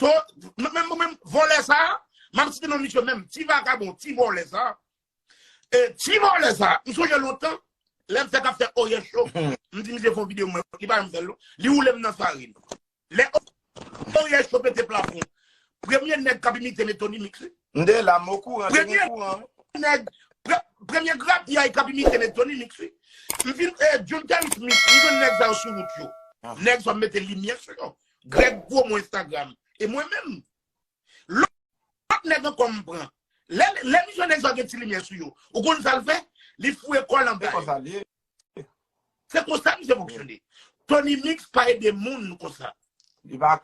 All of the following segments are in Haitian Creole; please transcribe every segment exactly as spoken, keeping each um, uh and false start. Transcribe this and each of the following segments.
to, menm, menm, menm vòlè sa, m ap site non misye menm, ti vakabon, ti vòlè sa. E, ti vòlè sa, m sonje lontan, lè m fèk ap fè Orye Show, m di misye fè yon videyo mwen, li pa janm fè l non. Li woule m nan farin. Lè Orye Show pete plafon, premye nèg k ap imite m e Tony Mix wi. M te la, m okouran, te gen kouran. Premye nèg, pre, premye grapyay k ap imite m e Tony Mix wi. M vin, e, Jun Terry Smith, m jwenn nèg sa yo sou wout yo. Nèg sa yo mete limyè sou yo. Greg Promo Instagram. E mwen menm, lòt nèg ankò m pran. Lè, lè misye nèg sa gen ti limyè sou yo. Ou konn sa l fè? Li foure kò l anba yo. Se konsa misye fonksyone. Tony Mix pa ede moun konsa.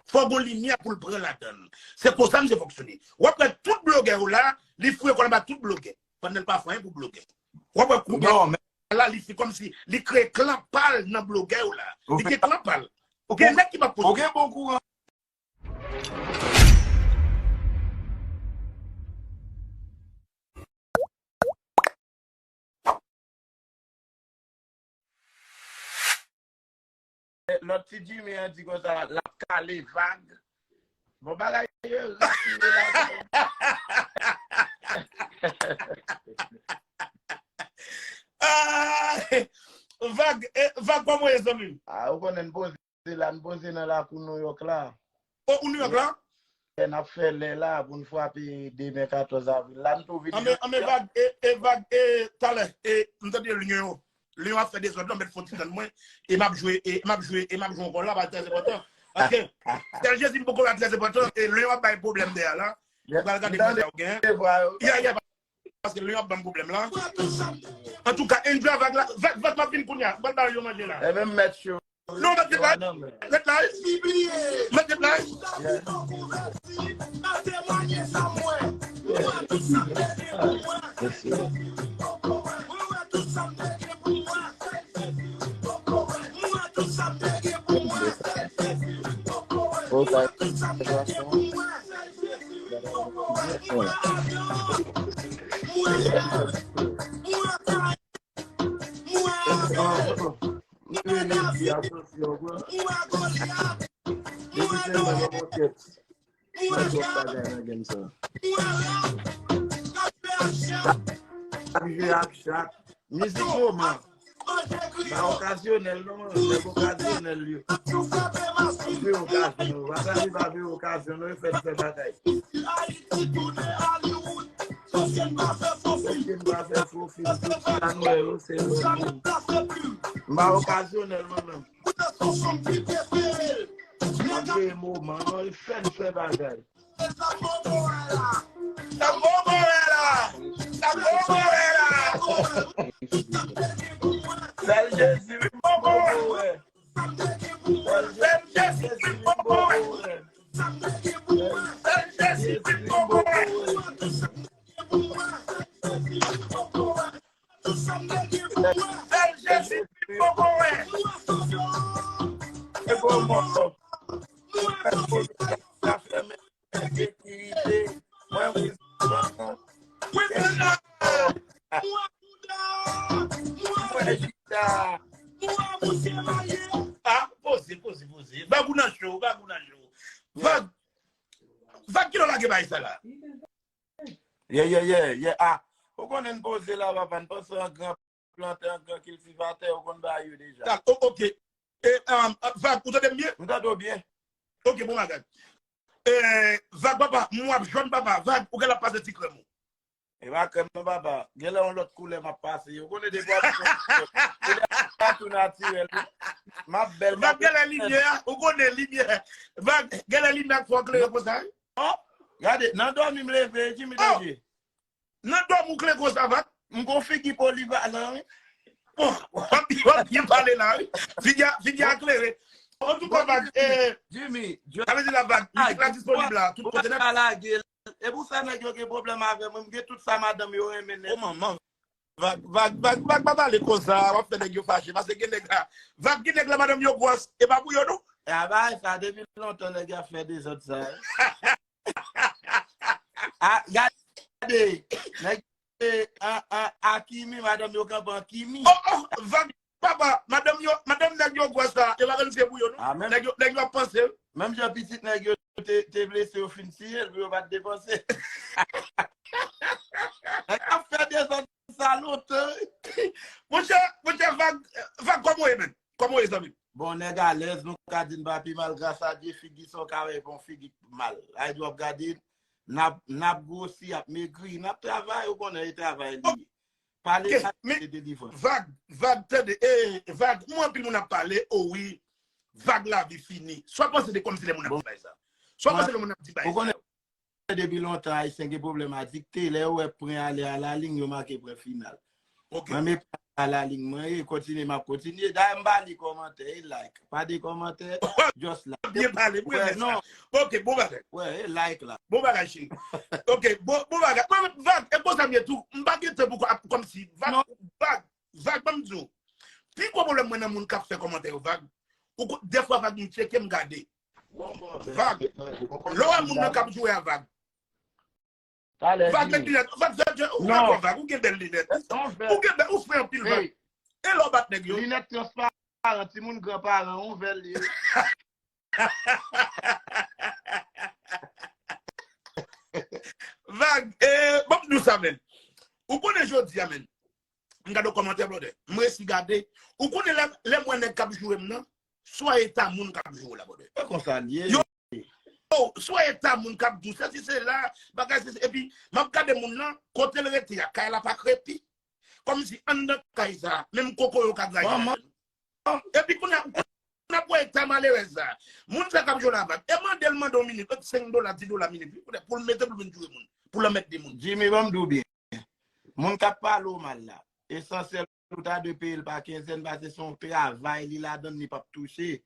Fò gon limyè pou l pran ladan l. Se konsa misye fonksyone. W ap wè tout blogè yo la, li foure kò l anba tout blogè. Pandan l pa fè anyen pou blogè. W ap wè kounye a la, li se kòmsi li kreye klan pa l nan blogè yo la. Li gen klan pa l. Gen nèg ki p ap poste. Lòt ti Jimmy an di konsa, l ap kale vag. Bon, bagay yo rapide la. Ah, vag, eh, vag, kòman w ye, zanmi m? Ah, ou konnen n poze la, n poze nan lakou Nouyòk la. O, ou Nouyòk la? N ap fè lè la pou n frape demen katòz avril la, n tou vini jodi a. Anben, anben, vag, e, e, vag, e, talè, e, m tande Lyon yo. Lyon ap fè dezòd la, m mèt fon ti tann mwen, e m ap jwe, e m ap jwe, e m ap jwe yon gòl la, pa trè enpòtan. Paske, Sèl Jezi m poko la trè enpòtan, e Lyon ap bay pwoblèm dèyè la. M pral gade ki sa yo gen. Ya, ya, paske Lyon ap ban m pwoblèm la. Antouka, enjoy vag la, vag, vag m ap vin kounye a, m pral ba yo manje la. Ebyen, m mèt cho. Non, mèt la. Mèt la. Mèt la. Mizik moman. Pa okazyonèl non, nèg okazyonèl yo. Yo veye okazyon yo. Pase li pa veye okazyon non, yo fè l fè bagay. Mesye m pa fè fofil, tout sa nou wè yo, se yo menm. M pa okazyonèl mwen menm. M ap veye moman non, e fè n fè bagay. Sa m poko wè la. Sa m poko wè la. Sa m poko wè la. Sèl Jezi wi m poko wè. Sèl Jezi wi m poko wè. Sèl Jezi wi m poko wè. Sèl Jezi wi m poko wè. E bon mòso. Sekirite. Mwen wi. Mwen chita. Ah, poze, poze, poze. Vag ou nan cho, vag ou nan cho. Vag. Vag ki lè w lage bay sa la? Yeah, yeah, yeah, yeah. Ah, ou konnen n poze la, papa, n panse an gran plantè, an gran kiltivatè, ou konn bagay yo deja. O, ok. E, um, Vag, ou tande m byen? M tande w byen. Ok, bon bagay. E, Vag, papa, m wè w ap jòn, papa. Vag, ou genlè ap pase ti krèm ou. E pa krèm non, papa. Genlè yon lòt koulè m ap pase. Ou konnen depi w ap jòn, koulè a tou natirèl. M ap bèl, m ap... Vag, genlè limyè, ou konnen limyè. Vag, genlè limyè k fè w klere konsa, wi. Oh, gade, nan dòmi m leve, Jimmy Danje. Nan dòmi w klere konsa, Vag? M gon figi polivalan, wi. Bon, w ap, w ap byen pale la, wi. Figi a, figi a klere. Antouka, Vag, eh, Jimmy, sa vle di la, Vag, mizik la disponib la, tout kote nèt. Lage. E pou sa nèg yo gen pwoblèm avè mwen, m gen tout sa madanm yo renmen nèt. O manman. Vag, Vag, Vag, Vag, pa pale konsa, w ap fè nèg yo fache, paske gen nèg la. Vag, gen nèg la, madanm yo gwòs, e pa pou yo, non? E a bagay sa, depi lontan nèg yo ap fè dezòd sa. A, gade, nèg, e, a, a, a Kimi, madanm yo kanpe an Kimi. Oh, oh, Vag, papa, madanm yo, madanm nèg yo gwòs la, yo pa konn se pou yo, non? Nèg yo, nèg yo ap panse. Menm jan pitit nèg yo te, te blese, yo fin siye l pou yo pa t depanse. Nèg ap fè dezòd sa lontan. Monchè, monchè, Vag, Vag, kòman w ye, menm? Kòman w ye, zanmi m? Bon, nèg alèz, nou ka di n pa pi mal, gras a Dye, figi sa w ka wè, bon, figi mal. Ay di w ap gade, n ap, n ap gwosi, ap megri, n ap travay, ou konnen, e travay li ye. Pale, ok, men, e delivrans. Vag, Vag, tande, e, Vag, m wè anpil moun ap pale, o wi, Vag lavi fini. Sa w panse de kòmsi lè moun ap di bagay sa? Sa w panse lè moun ap di bagay sa? Ou konnen, depi lontan, Ayisyen gen pwoblèm a dikte. Lè yo wè pwen ale a la ligne, yo make pwen final. Ok. Mwen, men pwen a la ligne, mwen, e kontinye, m ap kontinye. Dayè, m pa li kòmantè, e like. Pa de kòmantè, just like. Byen pale, m renmen sa. Ok, bon bagay. Wè, e like la. Bon bagay, cheri. Ok, bon, bon bagay. Mwen, Vag, e konsa m ye tou. M pa gen tan pou kò-, kòmsi. Vag, Vag, Vag, ban m di w. Pi gwo pwoblèm mwen nan moun k ap fè kòmantè yo, Vag. Ou ko-, dèfwa, Vag, m tcheke, m gade. Vag, lè w wè moun nan k ap joure a, Vag. Vag, met linèt. Vag, Vag, ou fè kò, Vag, ou gen bèl linèt. Ou gen bèl, ou fre anpil, Vag. E lè w bat nèg yo? Linèt transparan, timoun granparan, ou vèl li ye. Vag, e, ban m di w sa, menm. Ou konnen jodi a, menm. M gade yon kòmantè, brother. M resi gade. Ou konnen lè, lè m wè nèg k ap joure m nan, swa eta moun k ap joure w la, brother. E konsa l ye. Yo, yo, swa eta moun k ap di w, sesi sela, bagay sesi, epi m ap gade moun nan, kote l rete a, kay la pa krepi. Kòmsi anndan kay sa, menm kokoye yo ka graye ladan l. Epi kounye a, kounye a pou eta malerèz sa. Moun sa k ap jwe la, Vag. E mande l mande yon minit, senk dola, dis dola minit, wi, pou l mete pou l vin joure moun, pou l anmède moun. Jimmy, ban m di w byen. Moun k ap pale w mal la, esansyèl ou ta dwe peye l pa kenzèn, paske se yon travay li ladan l, li p ap touche.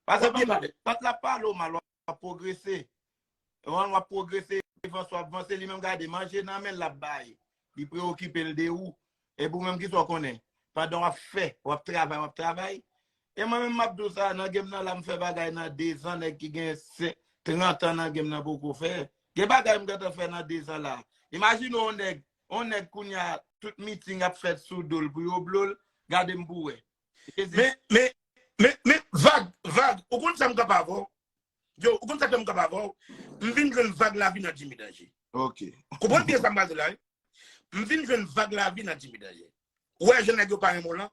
Paske tant, tant l ap pale w mal, w ap pwogrese. Ou konprann, w ap pwogrese, vanse, w ap vanse, li menm gade, manje nan men l l ap bay. Li preyokipe l de ou. Epi ou menm, kisa w konnen? Pandan w ap fè, w ap travay, w ap travay. E mwen menm, m ap di w sa, nan game nan la, m fè bagay nan dezan, nèg ki gen sen-, trant an nan game nan poko fè. Gen bagay m gentan fè nan dezan la. Imajine w, yon nèg, yon nèg kounye a, tout meeting ap fèt sou do l pou yo blo l, gade m pou w wè. Men, men, men, men, Vag, Vag, ou konn sa m k ap avè w? Yo, ou konn sa k fè m k ap avè w? M vin jwenn Vag lavi nan Jimmy Danje. Ok. Konprann byen sa m pral di la, wi. M vin jwenn Vag lavi nan Jimmy Danje. Ou wè jan nèg yo pa renmen w lan?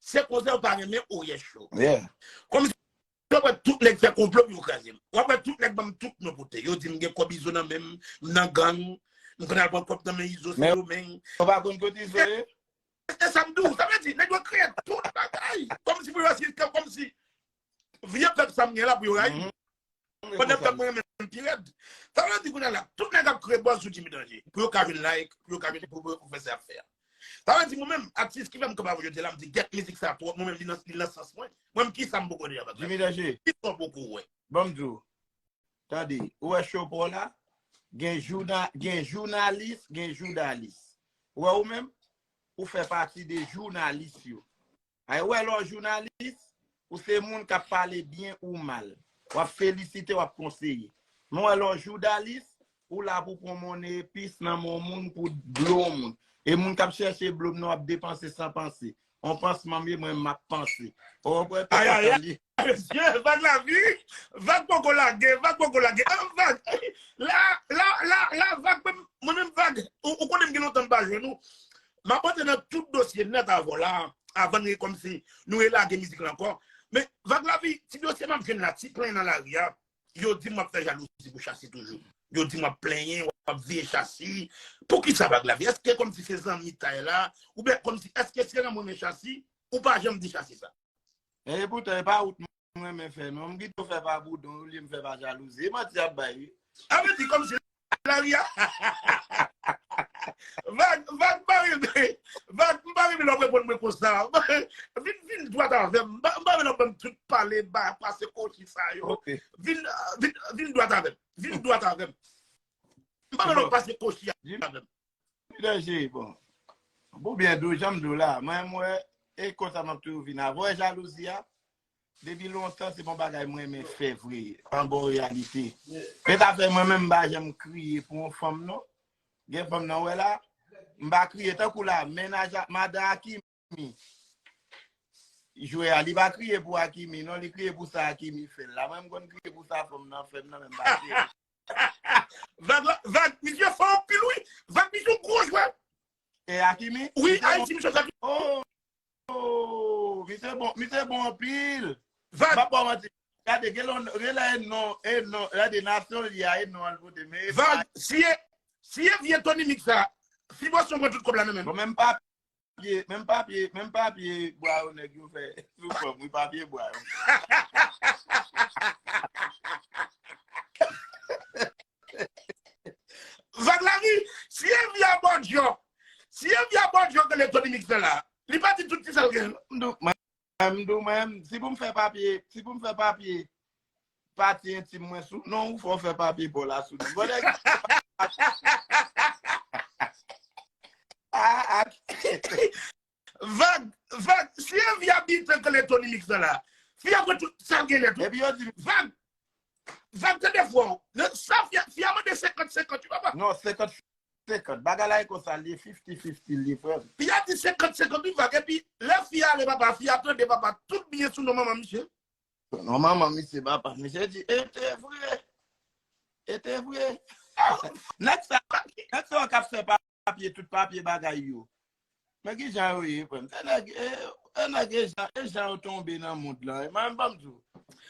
Se konsa yo pa renmen Oyè Show. Yeah. Kòmsi w ap wè tout nèg fè konplo pou yo kraze m. W ap wè tout nèg ban m tout non pote. Yo di m gen kòb Izo nan men m, m nan gang, m konn al pran kòb nan men Izo Sendomeng. Yo pa konn kote Izo ye? E sa m di w, sa vle di, nèg yo kreye tout bagay. Kòmsi pou yo si, kòmsi vye pèp sa m gen la pou yo rayi m. Pandan pèp mwen renmen m pi rèd. Sa vle di kounye a la, tout nèg ap kreye buzz sou Jimmy Danje. Pou yo ka jwenn like, pou yo ka jwenn, pou, pou, pou fè sa y ap fè a. Sa vle di mwen menm, atis ki fè m kanpe avè w jodi a la, m di, "Gèt mizik sa twòp, mwen menm li nan, li nan sans mwen." Mwen menm, kisa m poko deja pa Jimmy Danje. Kisa w poko wè? Ban m di w. Tande, ou wè show pa w la? Gen jouda-, gen jounalis, gen joudalis. Ou wè ou menm? Ou fè pati de jounalis yo. Ay, ou wè lè w jounalis, ou se moun k ap pale byen ou mal. W ap felisite, w ap konseye. Men w wè lè w joudalis, ou la pou pran monnen epis nan men yon moun pou blo yon moun. E moun k ap chèche blo m nan, w ap depanse san panse. On pansman m ye, mwen m ap panse. Ou konprann? Ay, ay, ay. Mesye, Vag lavi, Vag poko lage, Vag poko lage. Ah, Vag, la, la, la, la, Vag, mwen, mwen menm Vag, ou, ou konnen m gen lontan m pa jwenn ou. M ap antre nan tout dosye nèt avè w la, avan n re-, kòmsi nou relage mizik la ankò. Men, Vag lavi, ti dosye m ap jwenn la, ti plenyen nan lari a. Yo di m w ap fè jalouzi pou Chasi toujou. Yo di m w ap plenyen, w ap veye Chasi. Poukisa, Vag lavi? Èske kòmsi se zanmitay la? Oubyen kòmsi, èske se renmen Chasi? Ou pa janm di Chasi sa. E poutan, e pa wout mwen renmen fè, non. M pito fè pa boudon olye m fè pa jalouzi. E manti y ap bay, wi. A vle di kòmsi lari a. Vag, Vag, m pa renmen, Vag, m pa renmen lè w ap reponn mwen konsa. Vin, vin dwat avè m. M pa, m pa renmen lè w ap ban m tout pale, ba, pase kochi sa yo. Ok. Vin, vin, vin dwat avè m. Vin dwat avè m. M pa renmen lè w ap pase kochi avè m. Jimmy Danje, bon. Pou byen di w, jan m di w la, mwen, m wè, e konsa m ap toujou vin avè w. Wè jalouzi a, depi lontan, se pa yon bagay mwen renmen fè vre, an bon reyalite. Men sa fè mwen menm, m pa janm kriye pou yon fanm, non. Gen fanm nan, wè la, m pa kriye tankou la, mennaj a, madan Akimi. jwè a, li pa kriye pou Akimi, non, li kriye pou sa Akimi fè l la. Mwen, m konn kriye pou sa fanm nan fè m nan, men m pa kriye pou Vag la, Vag, misye fò anpil, wi. Vag, misye yon gwo jwè. E Akimi? Wi, Ayiti, misye Vag. Oh, oh, misye bon, misye bon anpil. Vag. M ap ba w manti. Gade, gen lè, gen lè e non, e non, gade nasyon li a, e non al pote, men e Vag, si e, si e vye Tony Mix sa, si Boston pran tout kòb la nan men. Bon, menm papye, menm papye, menm papye bwa yo nèg yo fè sou fanm, wi, papye bwa yo. Vag la ri, si e vya Bòdjò, si e vya Bòdjò ke le Tony Mix la, li pa di tout ti sa l gen. M di w, mwen, m di w, mwen, si pou m fè papye, si pou m fè papye pati entim mwen sou non ou, fò w fè papye pa w la sou non. Bon, nèg. Ah, ah. Vag, Vag, si e vya biten ke le Tony Mix la, fi a pran tout sa l gen nèt, wi. Epi yo di, Vag, Vag, tande fò. Sa fi a, fi a mande senkant senkant, wi, papa. Non, senkant senkant. Bagay la e konsa, li fifty fifty, li frè m. Fi a di senkant senkant, wi, Vag. Epi, lè fi a ale, papa, fi a tande, papa, tout byen sou non manman misye. Non, manman misye, papa misye di, e te vre. E te vre. Nèg sa, nèg sa yo k ap fè papye, tout papye bagay yo. Men ki jan yo ye, frè m? Se nèg, e, e nèg e jan, e jan yo tonbe nan mond lan. E mwen, ban m di w.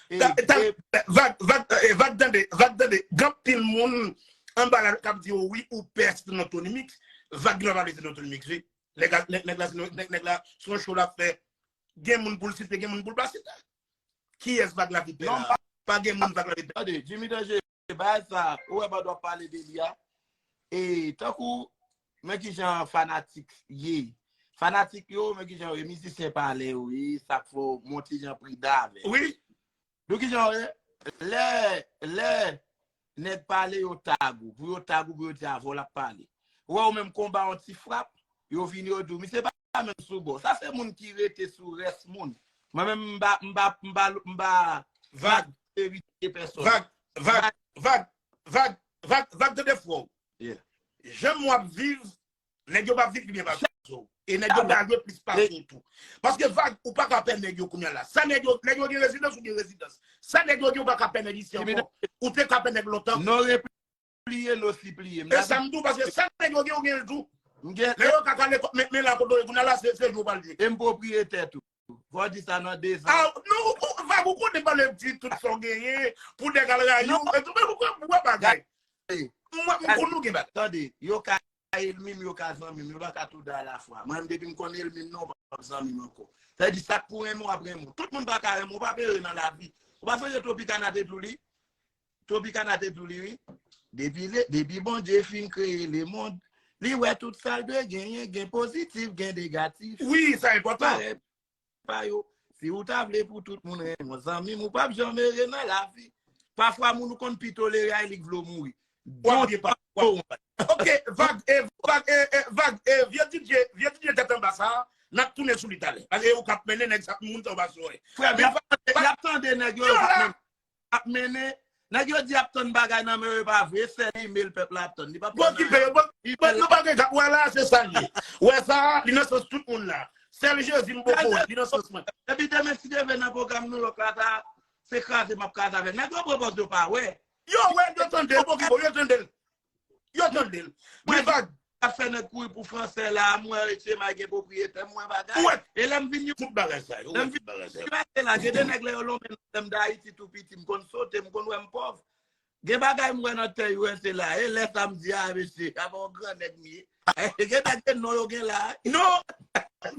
E, Ta- ta- e, Vag, Vag, eh, Vag, tande, Vag, tande. Gen anpil moun anba la k ap di, "Oh, wi, ou pès nan Tony Mix." Vag la pa pès nan Tony Mix, wi. Nèg la, nèg, nèg la, se yon- nèg, nèg la, se yon show l ap fè. Gen moun pou l site, gen moun pou l pa site. Kiyès Vag la vin pè Non, la? Pa gen moun Vag la vin pè. Tande, Jimmy Danje, bagay sa, ou wè pandan w ap pale de li a, e tankou, men ki jan fanatik ye. Fanatik yo, men ki jan yo ye, mizisyen pale yo ye, sa k fè w monte jan pridan avè. Wi. Nou ki jan yo ye? Lè, lè nèg pale yo tag ou, pou yo tag ou, pou yo di avè w l ap pale. Ou wè ou menm konba yon ti frap, yo vini yo di w, misye pa menm sou bò. Sa se moun ki rete sou rès moun. Mwen menm m pa, m pa, m pa, m pa Vag, verifye pèsòn. Vag, Vag, Vag, Vag, Vag, Vag, tande fò. Yeah. Jan w ap viv, nèg yo p ap viv pi byen pase w. E nèg yo pral jwe plis pase w tou. Paske Vag, ou pa ka pè nèg yo kounye a la. Sa nèg yo, nèg yo gen rezidans, ou gen rezidans. Sa nèg yo gen, ou pa ka pè nèg isi ankò. Ou te ka pè nèg lontan. Non repliye, non sipliye. M E sa m di w, paske sa nèg yo gen, ou gen l tou. M gen Nèg yo ka kale kò, men, men la kote w ye kounye a la, se, se jou w pral jwe. E m pwopriyetè tou. Fò w di sa nan de zan. Ah, non, ou, ou, Vag, ou konnen pale di tout sa w genyen, pou nèg al rayi w, e tou, men ou, ou wè bagay. Mwen, m konn nou gen bagay. Tande, yo ka enmi m, yo ka zanmi m, yo pa ka tou de alafwa. Mwen menm, depi m konn enmi m nan, w p ap zanmi m ankò. Sa vle di, sa k pou renmen w, ap renmen w. Tout moun pa ka renmen w, w p ap ere nan lavi. Ou pa sonje Tropicana te di w li? Tropicana te di w li, wi. Depi, le, depi Bondye fin kreye lemonn, li wè tout sa l dwe genyen, gen pozitif, gen negatif. Wi, sa enpòtan. Parèy pa yo. Si ou ta vle pou tout moun renmen w, zanmi m, ou p ap janm ere nan lavi. Pafwa, moun ou konn pi tolere a, e li k vle w mouri. W ap byen pa. W ap byen pa. Ok, Vag, e, Vag, e, e, Vag, e, vye DJ, vye DJ tèt anba sa, n ap tounen sou li talè. Paske ou k ap mennen nèg sa, moun sa w pa sou wè. Frè m, Men y ap, Vag, y ap tande nèg yo, yo p ap mennen. Ap mennen. Nèg yo di y ap tann bagay nan men yo, e pa vre, sèl email pèp la ap tann. Li p ap Bon, ki peye, bon, bon, nou pa gen gap. Wè la, se sa l ye. Wè sa, li nan sans tout moun la. Sèl Jezi m poko wè, li nan sans mwen. Epi demen, si Dye vle, nan pwogram Nouyòk la, sa, se kraze m ap kraze avè l. Nèg yo pran pòz yo pa wè. Yo wè, yo tande l, bon, ki bon, yo tande l. Yo tande l. Men Vag. Ap fè nèg kouri pou fransè la, mwen, H M I gen pwopriyetè, mwen bagay. Ou wè E lè m vin yo, tout bagay sa yo, ou wè tout bagay sa yo. Ki pase la, gen de nèg lè yo lonmen nan tè m de Ayiti tou piti, m konn sote, m konn wè m pòv. Gen bagay m wè nan tè yo, se la. E lè sa m di, a, mesye, a pa yon gran nèg m ye. Gen nèg gen non yo gen la. Non,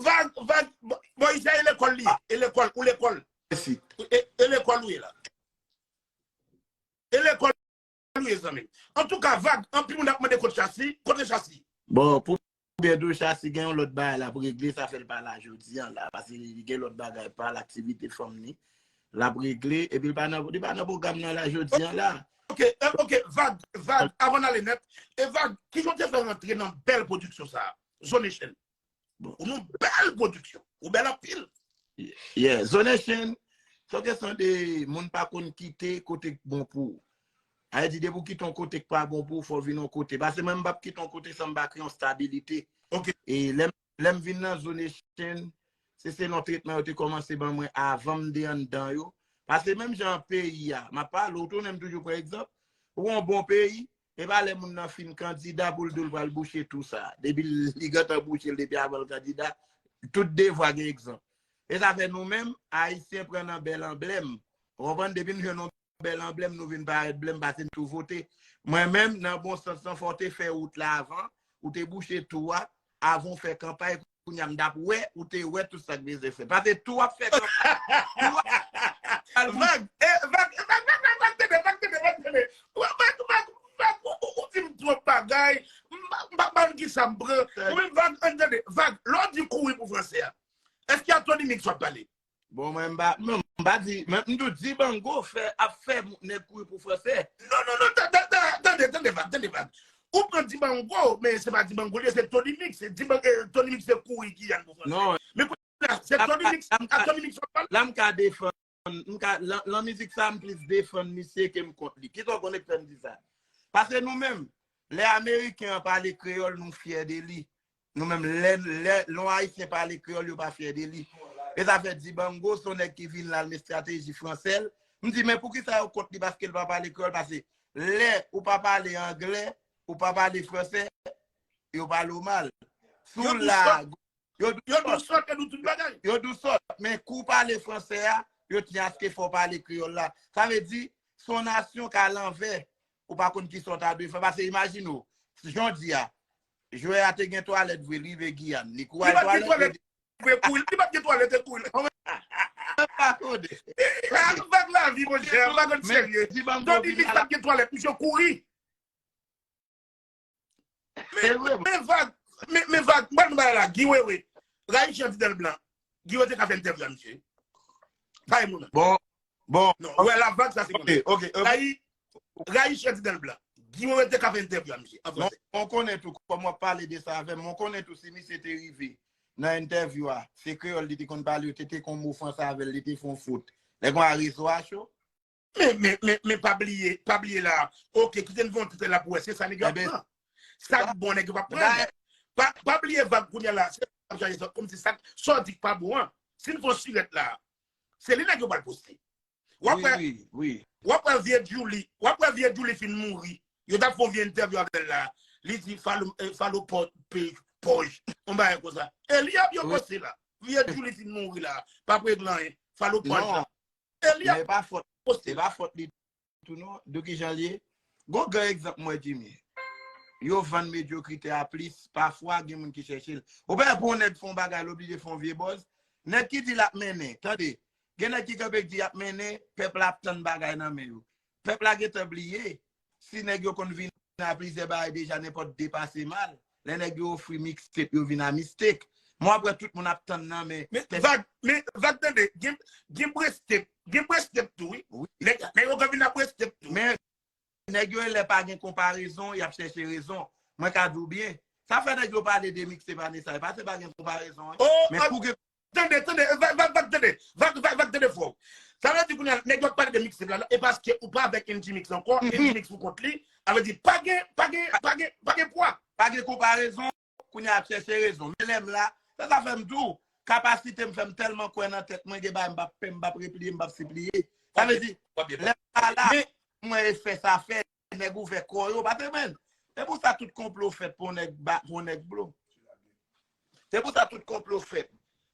Vag, Vag, bon, bon, isi a, e lekòl li ye, e lekòl, ou lekòl. Isit. E, e lekòl ou ye la. E lekòl ou ye, zanmi m. Antouka, Vag, anpil moun ap mande kote Chasi, kote Chasi. Bon, pou byen di w, Chasi gen yon lòt bagay l ap regle, sa fè l pa la jodi an la, paske li gen lòt bagay pa l, aktivite fanm li, l ap regle, epi li pa nan, li pa nan pwogram nan la jodi an la. Ok, eh, ok, Vag, Vag, avan n ale nèt, e Vag, kijan w te fè rantre nan bèl pwodiksyon sa a? Zonation. Ou nan bèl pwodiksyon. Ou bèl anpil. Yeah, Zonation, se yon kesyon de moun pa konn kite kote k bon pou ou. Sa vle di, depi w kite yon kote k pa bon pou ou, fò w vin yon kote. Paske mwen, m p ap kite yon kote san m pa kreye yon stabilite. Ok. E lè m, lè m vin nan Zonation, se selon tretman yo te kòmanse ban mwen avan m te anndan yo. Paske menm jan peyi a, m ap pale, ou tounen m toujou pran egzanp, ou yon bon peyi, e pa lè moun nan fin kandida pou l di w l pral bouche tou sa. Depi l, li gentan bouche l depi avan l kandida, tout devwa gen egzanp. E sa fè nou menm, Ayisyen pran nan bèl anblèm. Ou konprann? Depi n jwenn yon bèl anblèm, nou vin parèt blèm paske n tou vote. Mwen menm, nan bon sans lan, fò w te fè wout la avan, ou te bouche tou a, avan w fè kanpay, kounye a m t ap wè, ou te wè tout sa k bezwen fèt. Paske tou ap fè kanpay. Tou ap al bouche. Vag, eh, vag, vag, vag, vag, vag, tande, vag, tande, vag, tande. Vag, vag, vag, vag, ou, ou, ou di m twòp bagay, m pa, m pa konn ki sa m pran. Ou menm vag, an tande, vag, lè w di kouri pou franse a, èske a Tony Mix w ap pale? Bon, mwen, m pa, m, m pa di, men m tou di Bango fè, ap fè nèg kouri pou franse. Non, non, non, ta- ta- ta- tande, tande, vag, tande, vag. Ou pran Dibango, men se pa Dibango li ye, se Tony Mix. Se Dibango, eh, Tony Mix se kouri Giyàn pou franse. Non. Men kounye a, se Tony Mix, a Tony Mix w ap pale? La, m ka defann, m ka, lan, lan mizik sa, m plis defann misye ke m kont li. Kisa w konnen k fè m di sa? Paske nou menm, lè Ameriken an pale kreyòl, nou fyè de li. Nou menm, lè, lè, lè yon Ayisyen pale kreyòl, yo pa fyè de li. E sa fè Dibango, se yon nèg ki vin la, l met estrateji franse l. M di, men poukisa yo kont li paske l pa pale kreyòl? Paske lè ou pa pale anglè, ou pa pale franse, yo pale w mal. Si w la, yo dou sòt, yo dou sòt, yo dou tout bagay. Yo dou sòt, men kou w pale franse a, yo tyen aske fò w pale kreyòl la. Sa vle di, se yon nasyon k alanvè, ou pa konn kisa w ta dwe fè. Paske imajine w, jan w di a, jwè a te gen twalèt vre, li rive Giyàn. Li kouri al twalèt, li vre kouri. Li pa t gen twalèt, e kouri. Mwen pa konnen. Vag lavi, monchè, m pa konn serye. Tony Mix pa t gen twalèt, misye kouri. Men, men vag, men, men vag, m pral bay la, Guy Wewe, rayi Chanti Dèl Blan. Guy Wewe te ka fè entèvyou a misye. Pa e moun. Bon, bon. Non, wè la vag sa se konnen. Ok, ok. Rayi, rayi Chanti Dèl Blan. Guy Wewe te ka fè entèvyou a misye, an franse. Mwen konnen tou, kòm w ap pale de sa avè m, mwen konnen tou si misye te rive nan entèvyou a, se kreyòl li te konn pale, yo te te kon mo franse avè l, li te fè yon fot. Nèg mwen a rezo a cho. Men, men, men, men pa bliye, pa bliye la. Ok, kite n fè yon ti tè la pou wè, se sa nèg yo ap pran. Sa k bon, nèg yo p ap pran. Pa, pa bliye vag kounye a la, se ap chaje sa, kòmsi sa, sa w di k pa bon an. Si n fè yon sirèt la, se li nèg yo pral poste. W ap wè, w ap wè vye Djouly, w ap wè vye Djouly fin mouri. Yo t ap fè yon vye entèvyou avè l la. Li di falo, eh, falo pòj, pòj, yon bagay konsa. E li ap yo poste la. Vye Djouly fin mouri la. Pa p regle anyen. Falo pòj la. E li ap poste. E pa fòt li tou non. De ki jan l ye? Gon gran egzanp mwen Jimmy. Yo vann medyokrite a plis, pafwa gen moun ki chèche l. Ou pa pou yon nèg fè yon bagay, l oblije fè yon vye buzz. Nèg ki di l ap mennen, tande, gen nèg ki kanpe k di y ap mennen, pèp la ap tann bagay nan men yo. Pèp la gentan bliye, si nèg yo konn vin a plizyè bagay deja, nenpòt de pase mal. Lè nèg yo ofri mixtape, yo vin a mistake. Mwen ap wè tout moun ap tann nan men. Men vag, men vag tande, gen, gen prestep, gen prestep tou, wi. Nèg, nèg yo ka vin a prestep tou. Men nèg yo, lè pa gen konparezon, y ap chèche rezon. Mwen ka di w byen. Sa fè nèg yo pale de mixtape ane sa, e pa se pa gen konparezon, wi. Men pou gen Tande, tande, vag, vag, vag, tande. Vag, vag, vag, tande fò. Sa vle di kounye a, nèg yo ap pale de mixtape la, e paske ou pa avèk N G Mix ankò, N G Mix pou kont li, sa vle di pa gen, pa gen, pa gen, pa gen pwa. Pa gen konparezon, kounye a ap chèche rezon. Men lè m la, sa, sa fè m di w, kapasite m fè m tèlman kwè nan tèt mwen, gen bagay m p ap pè, m p ap repliye, m p ap sipliye. Sa vle di, lè m pa la, mwen e fè sa fè, nèg ouvè kò yo, pa te menm. Se pou sa tout konplo fèt pou nèg ba, pou nèg blo. Se pou sa tout konplo fèt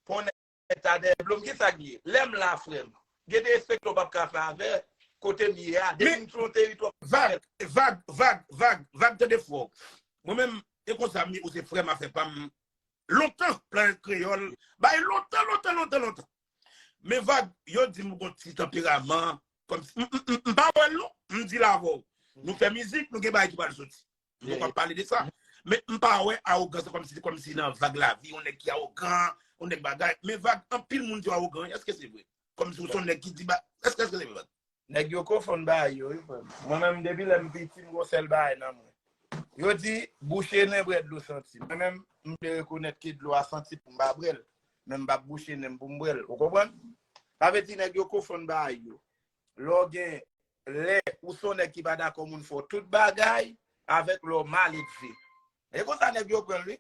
pou nèg ta dèyè blo m. Ki sa k ye? Lè m la, frè m, gen de respekte w p ap ka fè avè kote m ye a. Depi m sou yon teritwa. Vag, vag, vag, vag, vag, tande fò. Mwen menm, e konsa m ye, ou se frè m, afè pa m. Lontan, Planèt Kreyòl, bay lontan, lontan, lontan, lontan. Men vag, yo di m gon ti tanperaman, kòmsi, m, m, m, m pa wè l non, m di l avè w. Nou fè mizik, nou gen bagay ki pral soti. Nou pap pale de sa. Men m pa wè awogans kòmsi, kòmsi nan vag lavi, yon nèg ki awogan, yon nèg bagay. Men vag, anpil moun di w awogan, èske se vre? Kòmsi w se yon nèg ki di ba, èske, èske se vre vag? Nèg yo konfonn bagay yo, wi, frè m. Mwen menm, depi lè m piti, m gon sèl bagay nan mwen. Yo di, bouche nen, bwè dlo santi. Mwen menm, m vle rekonèt ke dlo a santi pou m pa bwè l. Men m p ap bouche nen m pou m bwè l. Ou konprann? Sa vle di, nèg yo konfonn bagay yo. Lè w gen, lè ou se yon nèg ki pa dakò moun fè w tout bagay, avèk lè w maledve. E konsa nèg yo pran l, wi.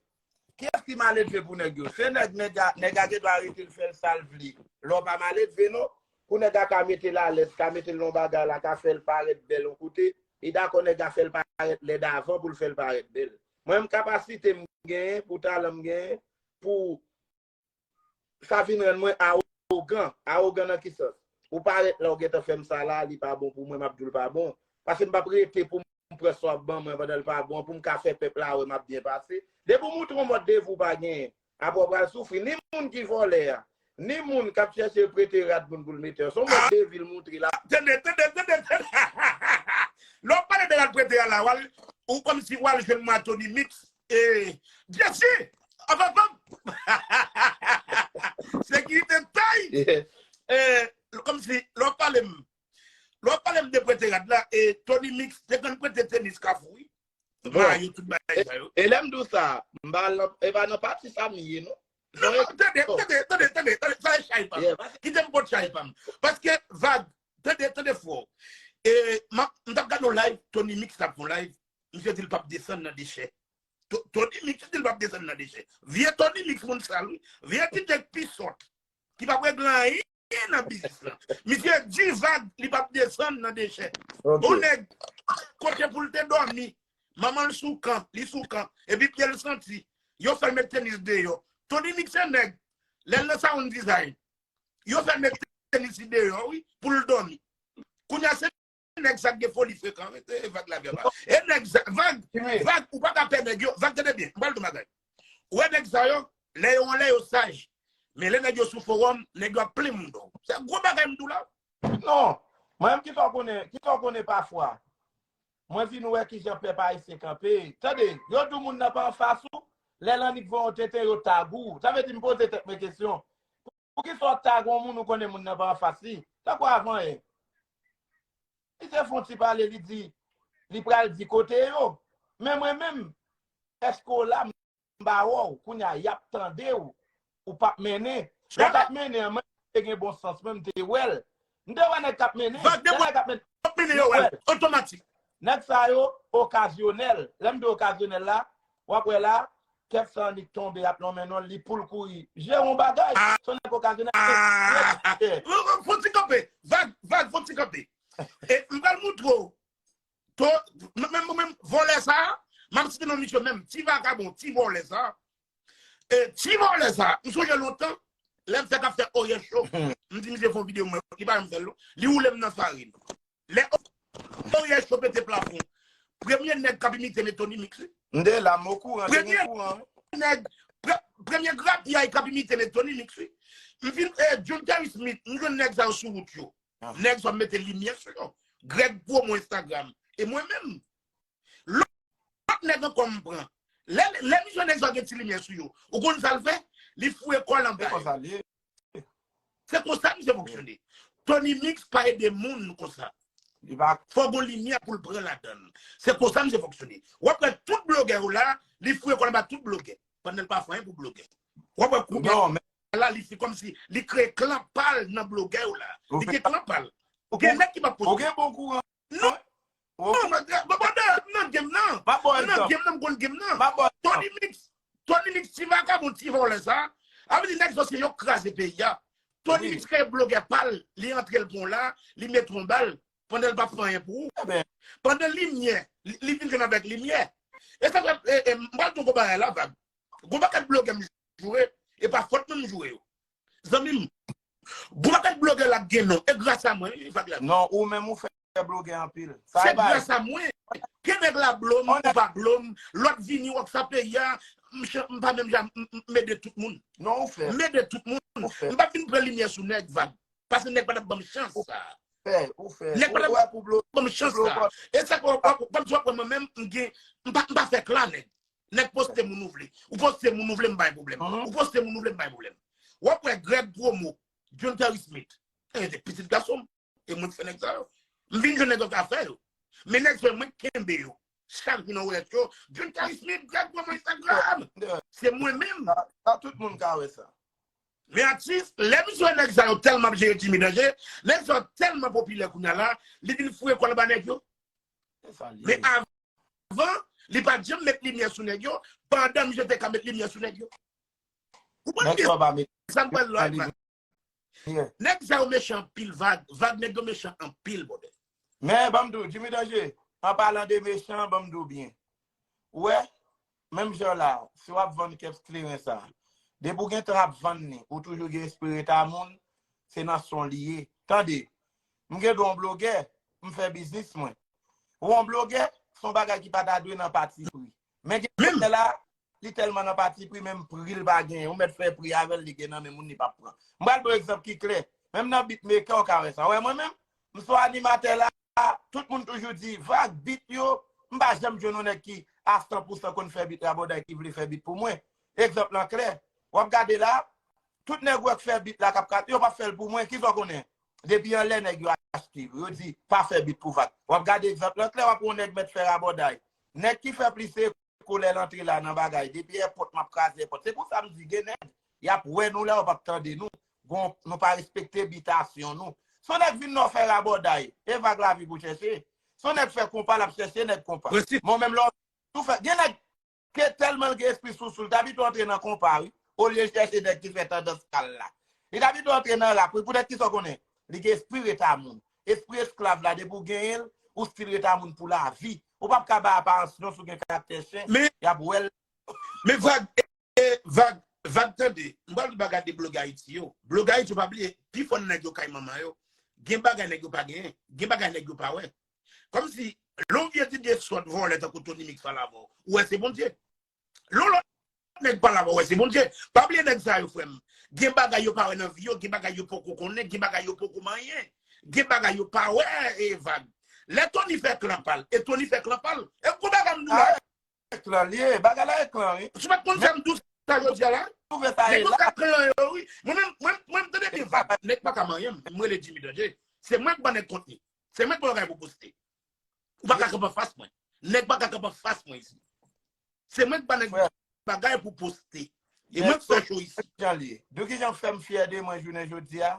Kiyès ki maledve pou nèg yo? Se nèg, nèg a, nèg a gen dwa rete l fè l sa l vle. Lè w pa maledve non. Pou nèg a ka mete l alèz, ka mete l nan bagay la, ka fè l parèt bèl yon kote, li dakò nèg a fè l parèt lèd avan pou l fè l parèt bèl. Mwen menm kapasite m genyen, pou talan m genyen, pou sa vin rann mwen awogan. Awogan nan ki sans? Ou parèt la, ou gentan fè m sa la, li pa bon pou mwen, m ap di w l pa bon. Paske m p ap rete pou m pran sa w ap ban mwen pandan l pa bon, pou m ka fè pèp la wè m ap byen pase. Depi w moutre yon mòd de vi w pa genyen, apre w pral soufri. Ni moun ki vòlè a, ni moun k ap chèche prete rad moun pou l mete yo. Se yon mòd de vi l moutre la. Tande, tande, tande, tande. Lè w pale de rad prete a la, w al, ou kòmsi w al jwenn mwen a Tony Mix. E, Jesse! Hop, hop, hop! Sekirite tay! E, kòmsi, lè w pale m, lè w pale m de prete rad la, e Tony Mix te konn prete tenis Kafou, wi. Bon. Mayo, tout bagay sa yo. E lè m di w sa, m pa nan, e pa nan pati sa m ye, non. Non, non, tande, tande, tande, tande, tande, sa e chay pa m. Kite m pot chay pa m. Paske, Vag, tande, tande fò. E, m ap, m t ap gade yon live, Tony Mix t ap fè yon live, misye di l p ap desann nan dechè. To-, Tony Mix di l p ap desann nan dechè. Vye Tony Mix, moun sal, wi. Vye ti nèg pi sòt, ki p ap regle anyen nan biznis lan. Misye di Vag, li p ap desann nan dechè. Ok. Yon nèg, kote pou l te dòmi, manman l sou kan, li sou kan, epi pye l santi. Yo fè l met tenis deyò. Tony Mix se nèg, lè l nan Sound Design, yo fè l met tenis li deyò, wi, pou l dòmi. Kounye a se nèg sa k gen foli frekan, wi, se Vag la vye pa. E nèg sa, Vag, Vag, ou pa ka pè nèg yo, Vag, tande byen, m pral di w bagay. Ou wè nèg sa yo, lè yo anlè yo saj. Men lè nèg yo sou fowòm, nèg yo ap plen mouda w. Se gwo bagay m di w la. Non, mwen menm kisa w konnen, kisa w konnen pafwa. Mwen vin wè kijan pèp ayisyen kanpe. Tande, yo di w moun nan pa anfas ou, lè l annik voye yon tenten, yo tag ou. Sa vle di m poze tèt mwen kesyon. Poukisa w tag yon moun ou konnen moun nan pa anfas li? Tankou avan yè. Li te fè yon ti pale, li di, li pral di kote yo. Men mwen menm, èske w la, m pa wè w, kounye a y ap tande w, ou p ap mennen. Lè w t ap mennen an, mwen te gen bon sans, mwen m te wè l. M te wè nèg k ap mennen. Lè nèg ap mennen, w ap mennen yo wè l, otomatik. Nèg sa yo, okazyonèl. Lè m di okazyonèl la, w ap wè la, kèk sa annik tonbe, y ap lonmen non l, li pou l kouri. Jere yon bagay, se yon nèg okazyonèl. Fon ti kanpe, Vag, Vag, fon ti kanpe. E, m pral moutre w. To, men, men, men, vòlè sa, m ap site non misye menm, ti vakabon, ti vòlè sa. E, ti vòlè sa, m sonje lontan, lè m fèk ap fè Orye Show, m di misye fè yon videyo mwen, li pa janm fè l non. Li woule m nan farin. Lè Orye Show pete plafon, premye nèg k ap imite m e Tony Mix, wi. M te la, m okouran, te gen kouran. Premye nèg, pre-, premye grapyay k ap imite m e Tony Mix, wi. M fin, e, June Terry Smith, m jwenn nèg sa yo sou wout yo. Nèg sa yo mete limyè sou yo. Greg Promo Instagram. E mwen menm. Lòt nèg ankò m pran. Lè, lè misye nèg sa gen ti limyè sou yo. Ou konn sa l fè? Li foure kò l anba yo. Se konsa misye fonksyone. Tony Mix pa ede moun konsa. Fò gon limyè pou l pran ladan l. Se konsa misye fonksyone. W ap wè tout blogè yo la, li foure kò l anba tout blogè. Pandan l pa fè anyen pou blogè. W ap wè kounye a la, li se kòmsi li kreye klan pa l nan blogè yo la. Li gen klan pa l. Gen nèg ki p ap poste. Ou gen bon kouran. Non. Non, mwen, mwen, mwen, mwen nan game nan. Mwen nan game nan, m konn game nan. Tony Mix, Tony Mix, ti vakabon, ti vòlè sa. A vle di nèg sa se yo k kraze peyi a. Tony Mix kreye blogè pa l, li antre l pran la, li met yon bal, pandan l p ap fè anyen pou ou. Pandan limyè, li, li vin jwenn avèk limyè. E sa fè, e, e, m pral di w gon bagay la, Vag. Gon pakèt blogè m joure, e pa fòt mwen m joure yo. Zanmi m, gon pakèt blogè la k gen non, e gras a mwen, wi, Vag la. Non, ou menm ou fè blogè anpil. Se gras a mwen. Gen nèg la blo m, ou pa blo m, lòt vini, w ap sa peyi a, m chan-, m pa menm jan, m, m, m ede tout moun. Non, ou fè. M ede tout moun. M pa vin pran limyè sou nèg, Vag. Paske nèg pa t ap ban m chans sa. Ou fè, ou fè. Nèg pa t ap ban m chans sa. E sa k w ap, w ap, w ap, w ap wè mwen menm, m gen, m pa, m pa fè klan nèg. Nèg poste moun ou vle. Ou poste moun ou vle, m bay pwoblèm. Ou poste moun ou vle, m bay pwoblèm. W ap wè Greg Promo, John Terry Smith. E se pitit gason m. E mwen k fè nèg sa yo. M vin jwenn nèg yo k ap fè yo. Men nèg sa yo, mwen k kenbe yo. Chak jou nan wòlèt yo. John Terry Smith, Greg Promo Instagram. Se mwen menm. Sa, sa tout moun ka wè sa. Men atis, lè misye wè nèg sa yo tèlman ap jere Jimmy Danje, nèg sa yo tèlman popilè kounye a la, li vin foure kò l anba nèg yo. Men avan, Li pa t janm met limyè sou nèg yo, pandan misye te ka met limyè sou nèg yo. Ou konn Nèg sa pa met sa m pral lòt. Yeah. Nèg sa yo mechan anpil, Vag. Vag, nèg yo mechan anpil, brother. Men, ban m di w, Jimmy Danje, an palan de mechan, ban m di w byen. Ou wè, menm jan la, si w ap vann kèk kleren sa, depi w gen tan ap vann li, ou toujou gen espri reta moun, se nan son li ye. Tande, m gen dwa yon blogè, m fè biznis mwen. Ou yon blogè, se yon bagay ki pa ta dwe nan pati pri. Men gen blogè la, li tèlman nan pati pri, menm pri l pa genyen. Ou mèt fè pri avè l, li gen nan men moun, li p ap pran. M pral ba w egzanp ki klè. Menm nan beatmaker, ou ka wè sa. Ou wè mwen menm, m se yon animatè la, tout moun toujou di, Vag, beat yo, m pa janm jwenn yon nèg ki a san pou san konn fè beat rabòday ki vle fè beat pou mwen. Egzanp lan klè. W ap gade la, tout nèg ou wè k fè beat la k ap ka, yo p ap fè l pou mwen. Kisa w konnen? Depi anlè nèg yo achte, yo di, pa fè beat pou Vag. W ap gade egzanp lan klè, w ap wè yon nèg mèt fè rabòday. Nèg ki fè plis eko lè l antre la nan bagay. Depi èpòt, m ap kraze èpòt. Se pou sa m di, gen nèg, y ap wè nou la, yo p ap tande nou. Bon, nou pa respekte bitasyon nou. Si yon nèg vin nan w fè rabòday, e Vag Lavi pou chèche. Si yon nèg fè konpa, l ap chèche nèg konpa. Prensip. Mwen menm lè w tou fè, gen nèg ke tèlman l gen espri sousou, l t abitye antre nan konpa, wi. Olye l chèche nèg ki fè tandans kal la. Li t abitye antre nan rap, wi, poutèt kisa w konnen? Li gen espri reta moun. Espri esklav la, depi w genyen l, ou stil reta moun pou lavi. Ou p ap ka bay aparans non, si w gen karaktè chen, Men- y ap wè l. Men Vag, e, Vag, Vag, tande, m pral di bagay de blogè Ayiti yo. Blogè Ayiti yo, pa bliye, pi fò nan nèg yo kay manman yo. Gen bagay nèg yo pa genyen, gen bagay nèg yo pa wè. Kòmsi, lè yon vye D J sòt vòlè tankou Tony Mix pale avè w, ou wè se Bondye. Lè yon lòt nèg pale avè w, ou wè se Bondye. Pa bliye nèg sa yo, frè m. Gen bagay yo pa wè nan vi yo, gen bagay yo poko konnen, gen bagay yo poko manyen. Gen bagay yo pa wè, e Vag. Lè Tony fè klan pa l, e Tony fè klan pa l. E gwo bagay m di w la. Klan li ye, bagay la e klan, wi. Si w pa t konn sa m di w sa jodi a la, Twouve sa nèg e yo la. Ka klan yo, wi. Mwen menm, mwen, mwen, tande byen, Vag, nèg pa ka manyen m. M rele Jimmy Danje. Se mwen k ban nèg kontni. Se mwen k ban bagay pou poste. Ou pa ka kanpe anfas mwen. Nèg pa ka kanpe anfas mwen isi. Se mwen k ban nèg Frè. Bagay pou poste. E mwen k fè cho isi. Jan li ye. Dou ki jan fè m fyè de mwen jounen jodi a?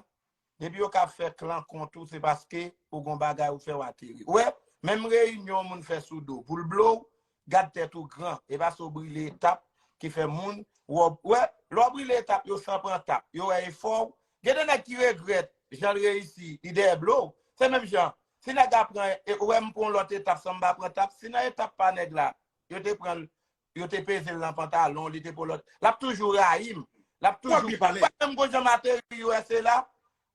Depi yo ka fè klan kont ou, se paske ou gon bagay ou fè w ateri. Ou wè, menm reyinyon moun fè sou do, pou l blow, gad tèt ou gran, e pa se w brile etap ki fè moun, ou wè, lè w brile etap, yo san pran tap, yo wè efò w. Gen de nèg ki regrèt, jan l reyisi, li dèyè blow. Se menm jan, si nèg la pran, e, ou wè m pran yon lòt etap, san m pa pran tap, si nan etap pa nèg la, yo te pran l, yo te peze l nan pantalon, li te pran lòt, l ap toujou rayi m. L ap toujou. Ou wè menm gon jan m ateri U S A la,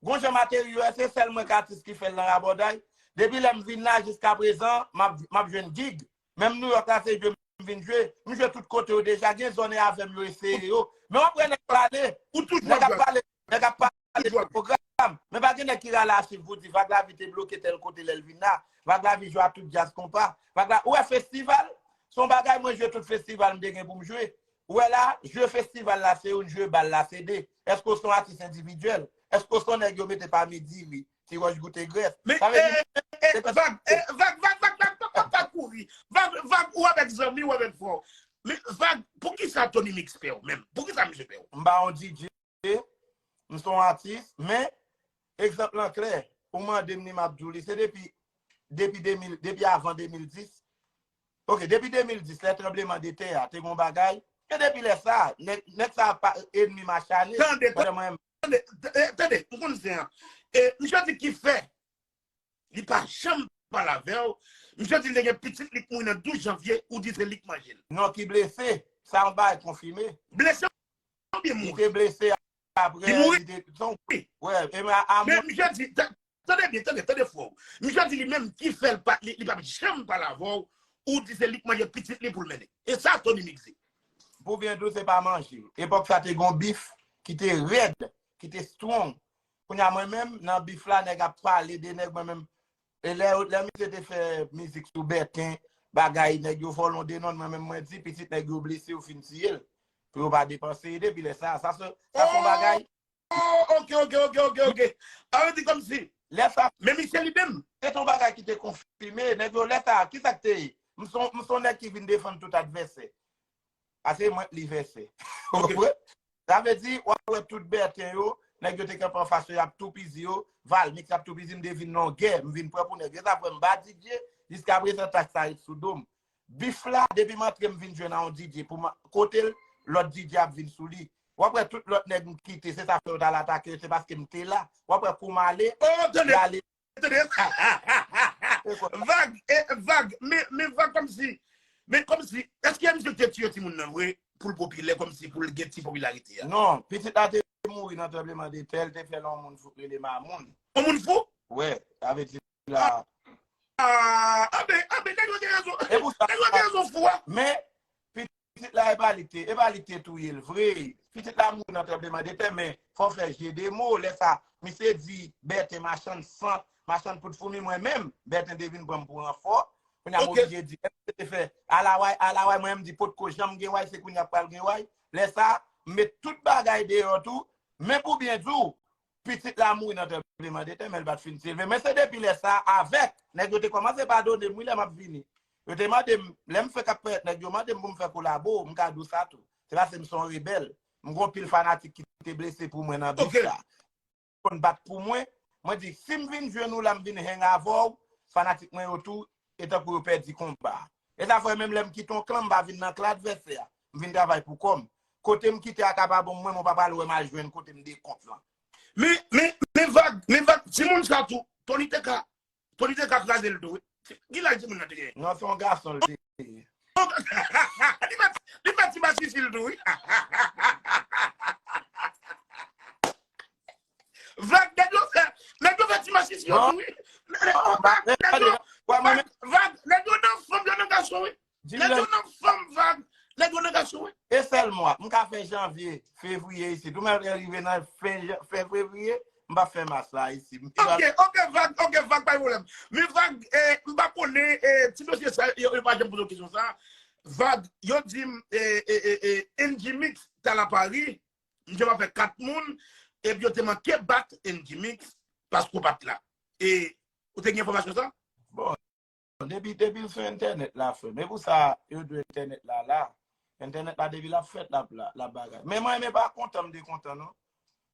gon jan m ateri U S A, sèl mwen k atis ki fè l nan rabòday. Depi lè m vin la, jiska prezan, m ap, m ap jwenn gig. Menm New York la, se jwe m vin jwe. M jwe tout kote yo deja, gen zòn e avè m yo eseye yo. Men w ap wè nèg pale, nèg ap pale, nèg ap pale de pwogram. Men pa gen nèg ki rale achiv pou di Vag Lavi te bloke tèl kote lè l vin la. Vag Lavi jwe a tout djaz konpa. Vag la, ou wè festival? Se yon bagay mwen jwe tout festival m te gen pou m jwe. Ou wè la, jwe festival la se youn, jwe bal la se de. Èske w se yon atis endividyèl? Èske w se yon nèg yo mete pa midi ri, ti wòch goute grès? Men, Sa vle di, eh, eh, eh, Vag, eh, Vag, Vag, Vag, Vag, pa, pa, pa kouri. Vag, Vag, ou avèk zanmi, ou avèk frè w. Men, Vag, poukisa Tony Mix pè w menm? Poukisa misye pè w? M pa yon D J, m se yon atis, men, egzanp lan klè, ou mande m li, m ap di w li, se depi, depi de mil, depi avan de mil dis, ok, depi de mil dis, lè tranbleman de tè a, te gon bagay, e depi lè sa, nèg, nèg sa pa enmi m acharne, Tande, pandan mwen tande, t-, eh, tande, m konn zen an. E, misye di ki fè, li pa janm pale avè w. Misye di li te gen pitit li k mouri nan douz janvye, ou di se li k manje l. Non, ki blese, sa yon bagay konfime. Blese oubyen Li mouri? Te blese apre, Li mouri? Li te, son, Wi. Wè, e men a, a Men misye di, ta-, tande byen, tande, tande frè w. Misye di li menm ki fè l pa, li, li pa janm pale avè w, ou di se li k manje pitit li pou l mennen. E sa Tony Mix di. Pou byen di w, se pa manje. Epòk sa te gon bif ki te rèd, ki te strong. Kounye a mwen menm, nan bif la, nèg ap pale de nèg, mwen menm. E lè, lè misye te fè mizik sou Bèten, bagay, nèg yo vòlè yon de nòt, mwen menm mwen di, pitit nèg yo blese, yo fin tiye l. Pou yo pa depanse, depi lè sa, sa se, sa se yon bagay. Oh, ok, ok, ok, ok, ok. A vle di kòmsi. Lè sa, Men misye li menm. Se te yon bagay ki te konfime, nèg yo, lè sa, ki sa k te ye? M se yon, m se yon nèg ki vin defann tout advèsè. Paske mwen k li vèsè. Ou Ok. konprann? Sa vle di, w ap wè tout Bèten yo, nèg yo te kanpe anfas yo, y ap toupizi yo, Valmix y ap toupizi, m te vin nan yon gè, m vin pran pou nèg yo. Sa fè m pa D J, jiska prezan tach sa ret sou do m. Bif la, depi m antre, m vin jwenn a yon D J pou m kote l, lòt D J ap vin sou li. W ap wè tout lòt nèg m kite, se sa fè yo t al atake yo, se paske m te la. W ap wè kou m ale, oh, tande, ale. Tande. Vag, e, Vag, men, men Vag kòmsi, men kòmsi, èske misye te tiye timoun nan vre pou l popilè, kòmsi pou l gen ti popilarite a? Non, pitit la te mouri nan tranbleman de tè, l te fè l yon moun fou k rele Mamoun. Yon moun fou? Wè, sa vle di la. Ah, anben, anben, nèg yo gen rezon. E pou sa, nèg yo gen rezon fou a. Men, pitit la, e pa li k te, e pa li k te touye l vre. Pitit la mouri nan tranbleman de tè, men fò w fè je de mo. Lè sa, misye di Bèten machann sant, machann poud foumi, mwen menm, Bèten te vin pran m pou ranfò. Kounye a, m oblije di, èske te fè, ala way, ala way, mwen menm di, potko janm gen way, se kounye a k pral gen way. Lè sa, m met tout bagay deyò tou, men pou byen di w, pitit la mouri nan tranbleman de tè, men l pa t fin ti leve. Men se depi lè sa a, avèk, nèg yo te kòmanse padone m, wi, lè m ap vini. Yo te mande m, lè m fenk ap parèt, nèg yo mande m pou m fè kolabo, m ka di w sa tou. Se paske m se yon rebèl. M gen yon pil fanatik ki te blese pou mwen nan bif la. Konn bat pou mwen. Mwen di, si m vin jwenn ou la, m vin hang avè w, fanatik mwen yo tou, e tankou yo pèdi konba a. E sa fè menm lè m kite yon klan, m pa vin nan klan advèsè a. M vin travay pou kò m. Kote m kite a ka pa bon mwen, mwen pa pral wè m al jwenn kote m dekont lan. Men, men, men Vag, men Vag, timoun sa tou, Tony te ka, Tony te ka kraze l tou, wi. Ki laj timoun nan te genyen? Non, se yon gason l te ye. Li fè, li fè ti masisi l tou, wi. Vag, nèg yo fè, nèg yo fè ti masisi yo tou, wi. Vag, nèg yo, Vag, Vag, nèg yo nan fanm, yo nan gason, wi. Nèg yo nan fanm, Vag, nèg yo nan gason, wi. E sèl mwa, m ka fè janvye, fevriye isit. Ou menm lè rive nan fen, fen fevriye, m p ap fè mas la isit. Ok, ok, Vag, ok, Vag, pa gen pwoblèm. Men Vag, eh, m pa konnen, eh, ti mesye sa, yo, yo pa janm poze w kesyon sa. Vag, yo di m, eh, eh, eh, eh, N G Mix t al a Pari, misye pa fè kat moun, epi yo te manke bat N G Mix, paske w pa t la. E, ou te gen enfòmasyon sa? Bon, depi, depi l sou entènèt la, frè m. E pou sa, yo di entènèt la la. Entènèt la, depi l ap fèt, l ap la, l ap bagay. Men mwen, mwen pa kontan, m te kontan, non.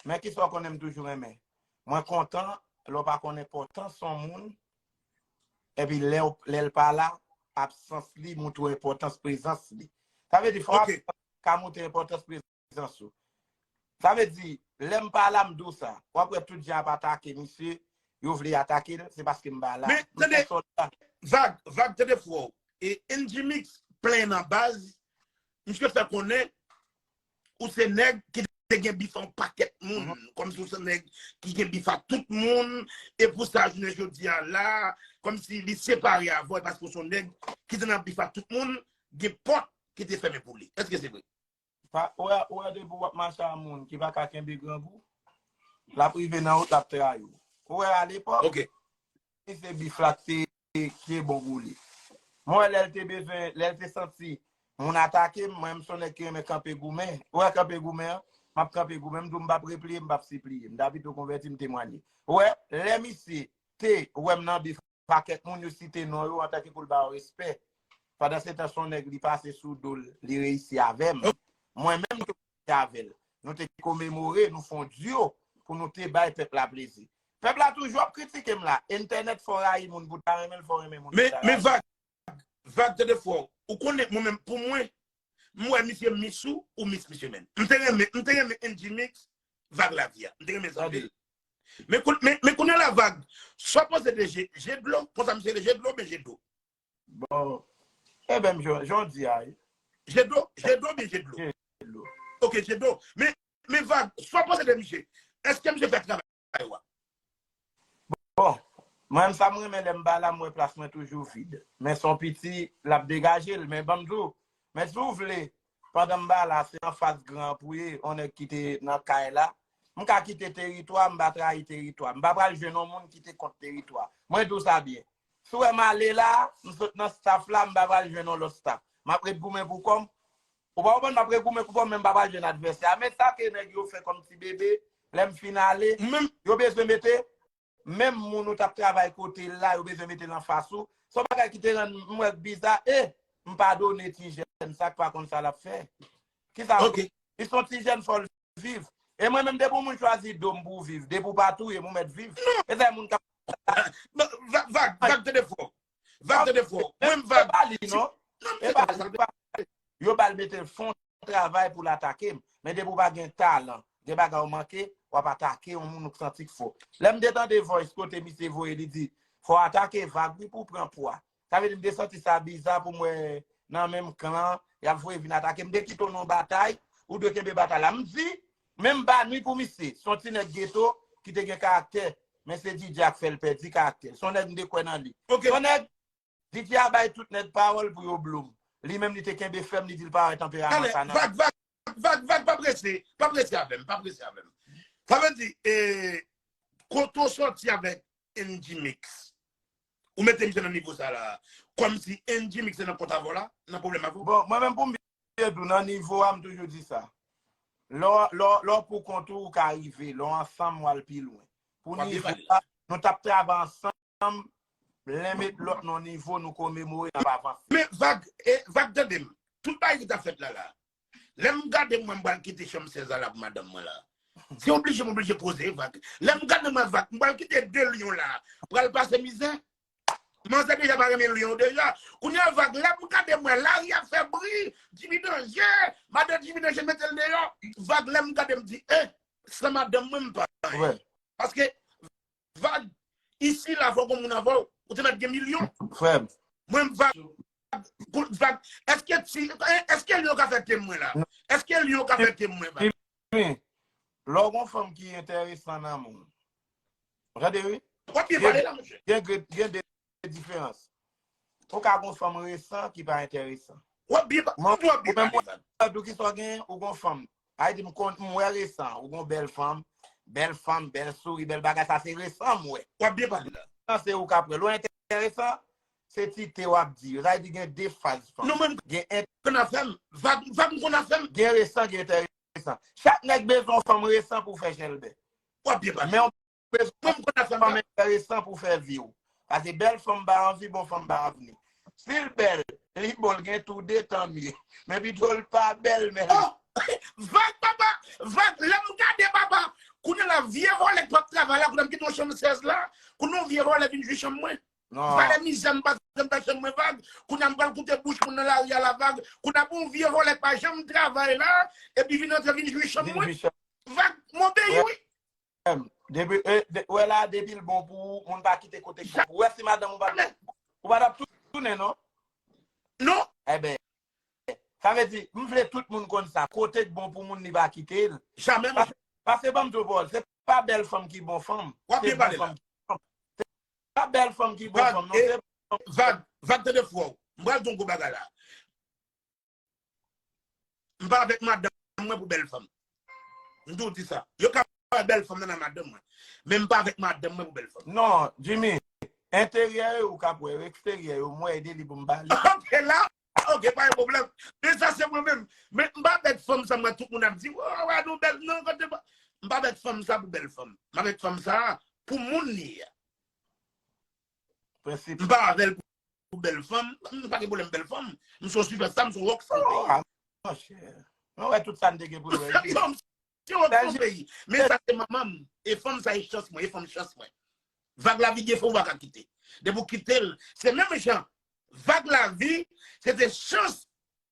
Men kisa w konnen m toujou renmen? Mwen kontan lè w pa konn enpòtans yon moun, epi lè w, lè l pa la, absans li montre w enpòtans prezans li. Sa vle di, fò absans ka montre enpòtans prezans ou. Sa vle di, lè m pa la, m di w sa. W ap wè tout jan ap atake misye, yo vle atake l, se paske m pa la. Men, tande, Vag, Vag, tande fò. E N G Mix plen nan baz, misye fè konnen ou se nèg ki te gen bif a yon pakèt moun, kòmsi ou se nèg ki gen bif a tout moun, e pou sa, jounen jodi a la, kòmsi li separe avè w, paske ou se yon nèg ki te nan bif a tout moun, gen pòt ki te fèmen pou li. Èske se vre? Ou wè, ou wè depi w ap mache a moun ki pa ka kenbe grangou, l ap rive nan ou, l ap trayi w. Ou wè alepòk, se bif la ki te, ki te bon pou li. Mwen wè lè l te bezwen, lè l te santi moun atake m, mwen m se yon nèg ki renmen kanpe goumen. Ou wè kanpe goumen an, m ap kanpe goumen, m di w m p ap repliye, m p ap sipliye. M ta pito konvèti, m temwanye. Ou wè, lè misye te wè m nan bif pakèt moun yo site non yo antanke pou l ba yo respè. Pandansetan, se yon nèg li pase sou do l, li reyisi avè m. Mwen menm, m te reyisi avè l. Nou te komemore, nou fè yon dyo pou nou te bay pèp la plezi. Pèp la toujou ap kritike m la. Entènèt fè w rayi moun pou w ta renmen l, fè w renmen moun pou w ta rayi l. Men, men Vag, Vag, tande fò. Ou konnen, mwen menm, pou mwen, m wè misye miss ou, ou miss misye menm. M te renmen, m te renmen N G Mix, Vag Lavi a. M te renmen zanmi l. Men, men, men kounye a la Vag, sa w panse de je, je dlo, konsa misye rele je dlo, men je do. Bon, e menm jan, jan w di a, wi. Je do, je do, byen je dlo. Je dlo. Ok, je do. Men, men Vag, sa w panse de misye? Èske misye fè travay ou a? Bon, mwen menm sa m renmen lè m pa la, m wè plas mwen toujou vid. Men se yon piti, l ap degaje l, men ban m di w, men si w vle, pandan m pa la, se anfas gran pou ye, yon nèg ki te nan kay la. M ka kite teritwa, m pa trayi teritwa. M pa pral jwenn yon moun ki te kont teritwa. Mwen di w sa byen. Si w wè m ale la, m sot nan staff la, m pa pral jwenn yon lòt staff. M ap ret goumen pou kò m. Ou pa konprann, m ap ret goumen pou kò m, men m pa pral jwenn advèsè a. Men sa ke nèg yo fè kòm ti bebe, lè m fin ale, yo bezwen mete menm moun ou t ap travay kote l la, yo bezwen mete l anfas ou. Se yon bagay ki te rann m wè biza, e m padone ti jèn sa k pa konn sa l ap fè. Kisa? Li se yon ti jèn, fò l viv. E mwen menm, depi yon moun chwazi do m pou w viv, depi w pa touye m, ou mèt viv. E sa moun k ap. Vag, Vag, tande fò. Vag, tande fò. Mwen, Vag. Se pa li, non. E pa, yo ba l mete l fè yon travay pou l atake m. Men depi w pa gen talan, gen bagay ou manke, w ap atake yon moun ou santi k fò. Lè m te tande voice kote misye voye, li di, fò w atake Vag wi pou w pran pwa. Sa vle di m te santi sa biza pou m wè nan menm kan, y ap voye vin atake m. M te kite w nan batay, ou dwe kenbe batay la. M di, men m pa nwi pou misye. Se yon ti nèg geto ki te gen karaktè, men se D J a k fè l pèdi karaktè. Se yon nèg m te kwè nan li. Se yon nèg D J a bay tout nèg pawòl pou yo blow m. Li menm li te kenbe fèm, li di l pa wè tanperaman sa nan. Vag, Vag, Vag, Vag, pa prese, pa prese avè m, pa prese avè m. Sa vle di, e, kote w sòti avèk N G Mix, ou mete misye nan nivo sa la, kòmsi N G Mix se nan kont avè w la, nan pwoblèm avè w. Bon, mwen menm pou m byen di w, nan nivo a, m toujou di sa. Lè w, lè w, lè w pou kont ou, ou ka rive. Lè w ansanm, w al pi lwen. Pou nivo a, nou t ap travay ansanm, len met lòt nan nivo, nou komemore, n ap avanse. Men Vag, e, Vag, tande m. Tout bagay ki t ap fèt la, la. Lè m gade mwen, m pral kite chanm sèz la la pou madanm mwen la. Se oblije, m oblije poze, Vag. Lè m gade mwen, Vag, m pral kite de lyon la, pral pase mizè. Manzè deja pa renmen lyon deja. Kounye a, Vag, lè m gade mwen, lari ap fè bri, Jimmy Danje, madan Jimmy Danje mete l deyò. Vag, lè m gade, m di, eh, san madanm mwen, m pa anyen. Paske, Vag, isi la, fò gon moun avè w, ou te mèt gen milyon. Frè m. Mwen, Vag, Vag, èske ti, èske lyon ka fè tem mwen la? Èske lyon ka fè tem mwen, Vag? Jimmy, lè w gon fanm ki enteresan nan men w, tande wi. W ap byen pale la, monchè. Gen, gen, gen de diferans. Ou ka gon fanm resan ki pa enteresan. W ap byen pa-, ou ap byen pale, Vag. Ou ki sa w gen, ou gon fanm. Sa vle di m konn, m wè resan, ou gon bèl fanm, bèl fanm, bèl souri, bèl bagay, sa se resan m wè. W ap byen pale la. Sa se ou k ap wè. Lè w enteresan, se ti te w ap di yo. Sa vle di gen de faz fanm. Non, mwen, gen m konn afè m. Vag, Vag, m konn afè m. Gen resan, gen enteresan. Chak nèg bezwen yon fanm resan pou fè chèlbè. W ap byen pale. Men yon bezwen yon fanm enteresan pou fè vi w. Paske bèl fanm pa anvi, bon fanm pa avni. Si l bèl, li bon, l gen tou de, tan mye. Men pito l pa bèl, men. Oh! Vag, papa! Vag, lè m gade, papa! Kounye a la, vye vòlè k p ap travay la, kounye a m kite yon chanm sèz la, kounye a yon vye vòlè vin jwi chanm mwen. Valè mizè m pa janm fè chanm mwen, Vag. Kounye a m pral koute bouch moun nan lari a la, Vag. Kounye a pou yon vye vòlè k pa janm travay la, epi vin antre vin jwi chanm mwen. Vag, mon peyi, wi. Depi, e, de, wè la, depi l bon pou ou, moun pa kite kote k bon pou ou. Wè si madanm ou pa, ou pa t ap tounen, non? Non. Eben, sa vle di, m vle tout moun konn sa. Kote k bon pou moun, li pa kite l. Jamè, monchè. Paske, paske ban m di w, Paul, se pa bèl fanm ki bon fanm. W ap byen pale la. Se pa bèl fanm ki bon fanm, non, se Vag, Vag, tande frè w. M pral di w yon gwo bagay la. M pa avèk madanm mwen pou bèl fanm. M toujou di sa. Yo ka wè bèl fanm nan nan madanm mwen. Men m pa avèk madanm mwen pou bèl fanm. Non, Jimmy, enteryè yo ou k ap wè, eksteryè yo, m wè e de li pou m pale. Ok, la, ok, pa gen pwoblèm. Men sa se mwen menm. Men m pa avèk fanm sa m wè tout moun ap di, wè, wè, nou bèl, non, kote pa. M pa avèk fanm sa pou bèl fanm. M avèk fanm sa pou moun li ye a. Prensip. M pa avè l pou bèl fanm. M pa gen pwoblèm bèl fanm. M se yon sipèsta, m se yon rockstar peyi. Ah, monchè. Mwen wè tout sa n te gen pou n wè. Non, m se yon rockstar peyi. Men sa se manman m. E fanm sa e chans mwen, e fanm chans mwen. Vag lavi gen fanm ou pa ka kite. Depi w kite l, se menm jan. Vag lavi, se te chans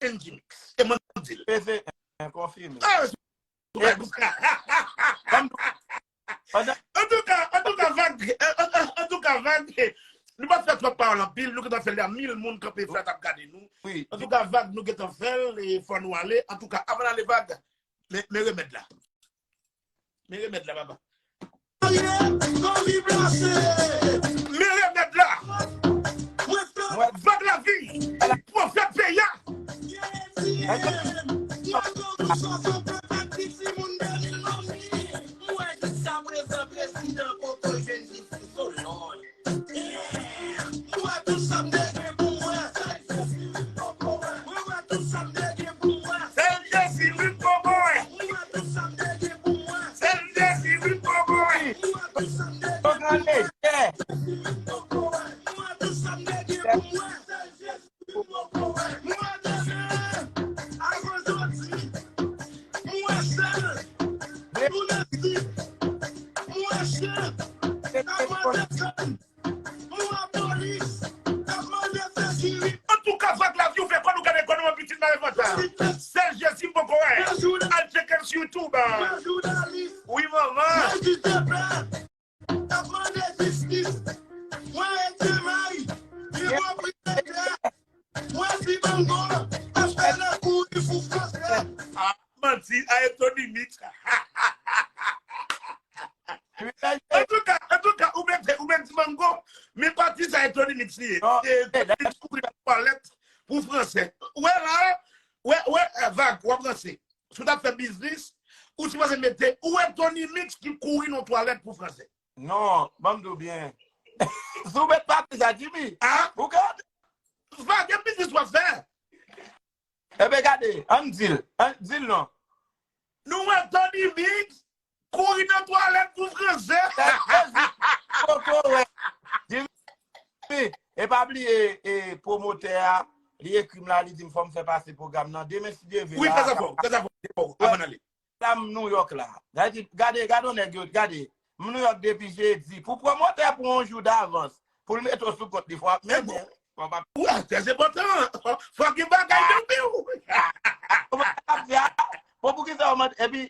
N G Mix. E mwen di l. E se konfime. Ah, antouka, antouka, antouka, Vag, antouka, Vag, nou pa fè twòp pawòl anpil, nou gentan fè l a mil moun kanpe flat ap gade nou. Antouka, Vag, nou gentan fè l, e fò nou ale. Antouka, avan n ale, Vag, men, men remèd la. Men remèd la, papa. Men remèd la. Vag lavi. Pwofèt peyi a. Sèl Jezi wi m poko wè. Sèl Jezi wi m poko wè. nan evanta. Sèl Jezi m poko wè. Al tcheke l sou YouTube. Wi, manman. Mwen jis de pèp. T ap mande jistis. Mwen Etye May, li pwopriyetè. Mwen Sibango, ap fè lakou li pou fransè. Ah, manti, a Tony Mix. Antouka, antouka, ou mete, ou mete Sibango, men pati sa e Tony Mix li ye. E Tony Mix kouri nan twalèt pou fransè. Wè la, wè, wè, eh, Vag, w ap ranse. Si w t ap fè biznis, ou sipoze mete, ou wè Tony Mix ki kouri nan twalèt pou fransè. Non, ban m di w byen. Si w met pati sa, Jimmy, ah? Ou ka. Vag, e biznis w ap fè? Ebyen, gade, ann di l. Ann di l non. Nou wè Tony Mix kouri nan twalèt pou fransè. Tèt Jezi, poko wè. Jimmy, e pa bliye, e, pwomotè a, li ekri m la, li di m fò m fè pase pwogram nan. Demen, si Dye vle, wi, la, fè sa fò, fè sa fò, fò, avan n ale. La m Nouyòk la. Gade, gade, gade yon nèg yo, gade. M Nouyòk depi jedi. Pou pwomotè pran yon jou davans, pou l mete w sou kont li, fò w ap mennen. Fò w ap Wi, trè enpòtan. Fò gen bagay nan men w. Bon, poukisa w mande? Epi,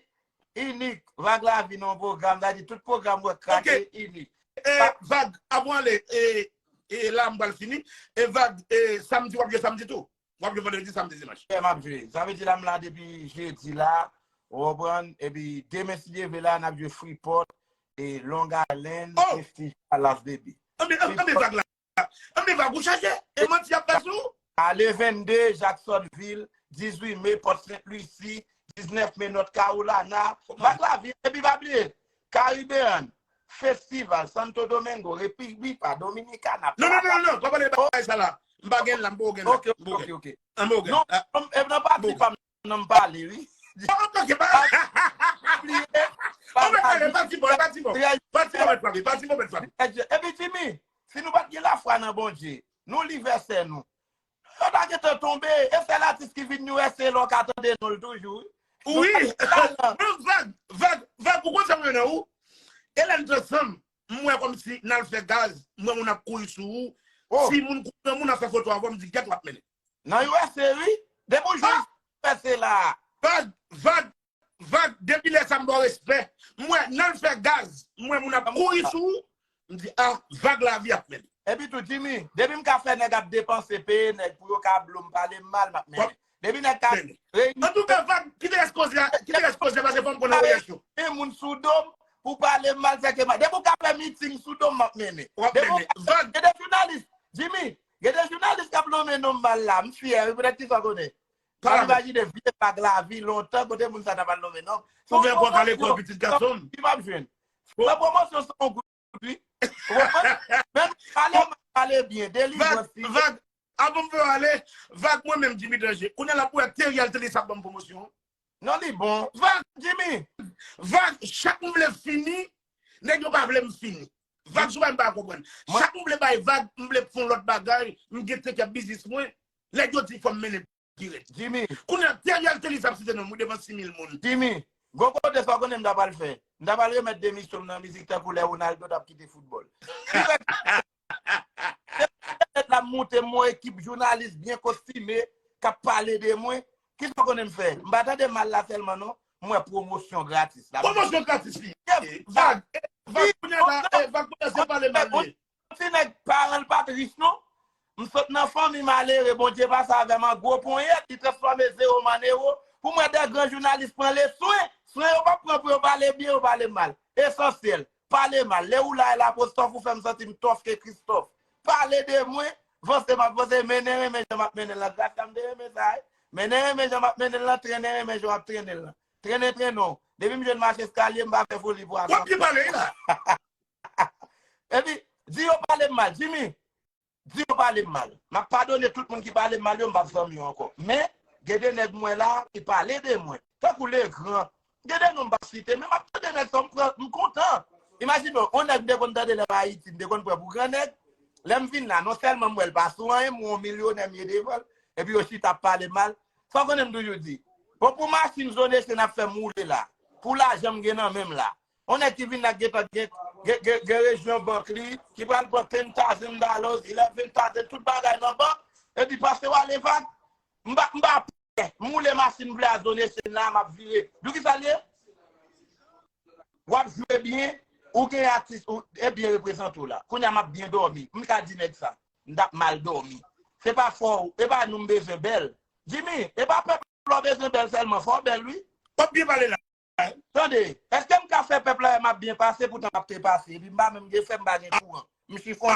inik, Vag Lavi nan yon pwogram, sa di tout pwogram wè krake, inik. E, Vag, avan ale, e, e la m pral fini. E Vag, e, samdi, w ap jwe samdi tou? W ap jwe vandredi, samdi, dimanch? Yè, m ap jwe. Sa vle di la, m la depi jedi la, ou konprann? Epi demen, si Dye vle la, n ap jwe Freeport, e Long Island, oh! Festival Las Baby. Anben, anben, Vag la. Anben, Vag ou chaje. E manti y ap fè sou ou. Ale vennde, Jacksonville, dizuit me, Port Saint Lucie, diznèf me, North Carolina. Vag Lavi, epi pa bliye, Caribbean Festival, Santo Domingo, República Dominicana. Non, non, non, non, non, pa pale bagay sa la. M pa gen la, m poko gen la. Ok, ok, ok. M poko gen. Non, e nan pati pa m nan m pale, wi. Ok, pa. Pa bliye. Pa pale, pati bon, pati bon. Pati bon, mèt Fabi, pati bon, mèt Fabi. Epi Jimmy, si nou pa t gen lafwa nan Bondye, nou li vèsè nou. Yo ta gentan tonbe, e sèl atis ki vin U S A lè w ka tande non l toujou, wi. Wi. Men Vag, Vag, Vag, ou konn sa m renmen nan ou? E lè n t ansanm, m wè kòmsi n al fè gaz, m wè moun ap kouri sou ou. Oh. Si moun kouri nan moun ap fè foto avè w, m di, "Gèt w ap mennen." Nan U S A, wi. Depi w jwenn U S A la. Vag, Vag, Vag, depi lè sa m ba w respè. M wè, n al fè gaz, m wè moun ap kouri sou ou, m di, "Ah, Vag Lavi ap mennen." Epi tou, Jimmy, depi m ka fè nèg ap depanse, peye nèg pou yo ka blo m, pale m mal, m ap mennen. Depi nèg ka reyini. Antouka, Vag, kite rès koze a, kite rès koze a, paske fò m konnen reyèl yo. E moun sou do m, pou pale m mal, sèke mal. Depi w ka fè miting sou do m, m ap mennen. W ap mennen. Vag. Gen de jounalis, Jimmy, gen de jounalis k ap lonmen non m mal la. M fyè, wi, poutèt kisa w konnen. M ap imajine vye Vag Lavi lontan, kote moun sa ta pral lonmen non m. Ou gen pwòp ale kò pitit gason m. Ki m ap jwenn. Fè pwomosyon sou yon goud, wi. Ou konprann? Men pale mal, pale byen, delivrans. Vag, Vag, avan m fè w ale, Vag, mwen menm, Jimmy Danger. Kounye a la pou wè Theriel Thelus ap ban m pwomosyon. Non, li bon. Vag, Jimmy. Vag, chak m vle fini, nèg yo pa vle m fini. Vag, sou bagay m pa konprann. Chak m vle bay vag, m vle fè yon lòt bagay, m gen te kè biznis mwen, nèg yo di fò m mennen dirèk. Jimmy. Kounye a, Theriel Thelus ap site non m, wi, devan sis mil moun. Jimmy, gon kote sa w konnen m ta pral fè. M ta pral remèt demisyon m nan mizik tankou lè Ronaldo t ap kite foutbòl. Ki fè Entènèt la moute m yon ekip jounalis byen kostime k ap pale de mwen. Kisa w konnen m fè? M pa tande mal la sèlman non. M wè pwomosyon gratis la. Pwomosyon gratis li ye. Vag, Vag, kounye a la, Vag, kounye a se pale mal li ye. Yon ti nèg paran l pa t rich non. M sot nan fanmi malere, Bondye pase avè m an gwo ponyèt, li transfòme zewo m an ewo. Pou m wè de gran jounalis pran le swen. Swen yo p ap pran pou yo pale byen, yo pale mal. Esansyèl. Pale mal. Lè ou la e lapostòf, ou fè m santi m tòf ke Kristòf. Pale de mwen, vanse m ap vanse, mennen renmen jan m ap mennen l lan. Gras la m te renmen sa, wi. Mennen renmen jan m ap mennen l lan, trennen renmen jan w ap trennen l lan. Trennen, trennen w. Depi m jwenn mache eskalye, m pa fè foli pou asanse. W ap byen pale, wi, la. Epi, di yo pale m mal. Jimmy, di yo pale m mal. M ap padone tout moun ki pale m mal yo, m p ap zanmi yo ankò. Men, gen de nèg m wè la, ki pale de mwen. Tankou Legran. Gen de non m p ap site, men m ap tande nèg sa, m pran, m kontan. Imajine w, yon nèg m te konn tande lè m Ayiti, m te konn pran pou gran nèg. Lè m vin la, non sèlman m wè l pa sou anyen, m wè yon milyonè m ye devan l, epi yo chita ap pale m mal. Sa w konnen m toujou di? Bon, pou machin Zonesen ap fè m woule la, pou lajan m gen nan men m la, yon nèg ki vin la gentan gen, gen, gen, gen rejyon bank li, ki pral pran ten thousand dollars, eleven thousand, tout bagay nan bank, epi pase w ale Vag. M pa, m pa M woule machin, m vle a zone S N la, m ap vire. Pou kisa l ye? W ap jwe byen, ou gen atis, ou, e byen reprezante w la. Kounye a m ap byen dòmi. M ka di nèg sa. M t ap mal dòmi. Se pa fò w, e pa nou m bezwen bèl. Jimmy, e pa pèp la w bezwen bèl sèlman, fò w bèl wi. W ap byen pale la. Tande, èske m ka fè pèp la wè m ap byen pase, poutan m ap trepase, epi m pa menm gen fè, m pa gen kouran. M chifon.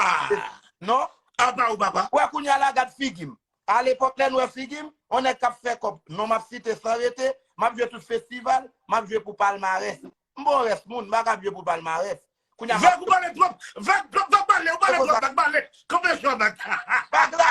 Non? Apa ou papa? Wè kounye a la gad figi m. Alepòk lè n wè figi m, yon nèg k ap fè kòb, non m ap site san rete, m ap jwe tout festival, m ap jwe pou palmarès. M bon rès moun, m pa ka jwe pou palmarès. Kounye a m ap Vag ou pale twòp, vag twòp, vag pale, ou pale twòp, vag pale. Kanpe chwa vag. Vag la